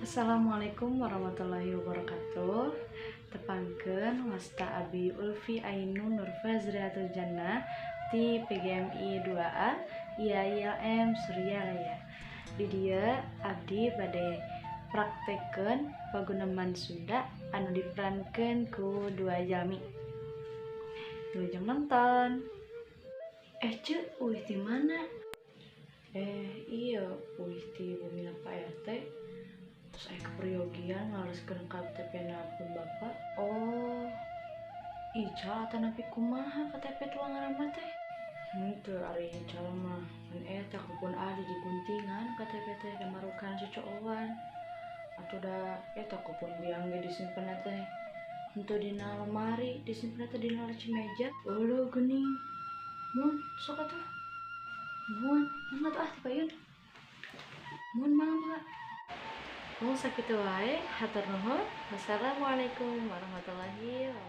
Assalamualaikum warahmatullahi wabarakatuh. Tepangkeun, wasta abi Ulfi Ainun Nur Fazriatul Jannah ti PGMI 2A IAILM Suryalaya. Di dieu abdi bade praktekkeun paguneman Sunda anu diperankeun ku dua jalmi. Wilujeng nonton. Eh, Ceu, uih di mana? Eh, iya, uih ti bumi Pak RT. Terus aya keperyogian ngalereskeun KTP na pun bapak. Oh, ical atanapi kumaha KTP tuang ngaranna teh? Henteu, ari ical mah ngan eta ku pun adi diguntingan KTP teh kamarukan cocooan. Atuh da eta ku pun biang ge disimpen teh henteu dina lemari, disimpen teh dina laci meja. Euleuh geuning. Mun, sok atuh. Mun, mangga tuh ah tipayun. Mun, mangga, mangga. Oh, sakitu wae, hatur nuhun. Wassalamualaikum warahmatullahi wabarakatuh.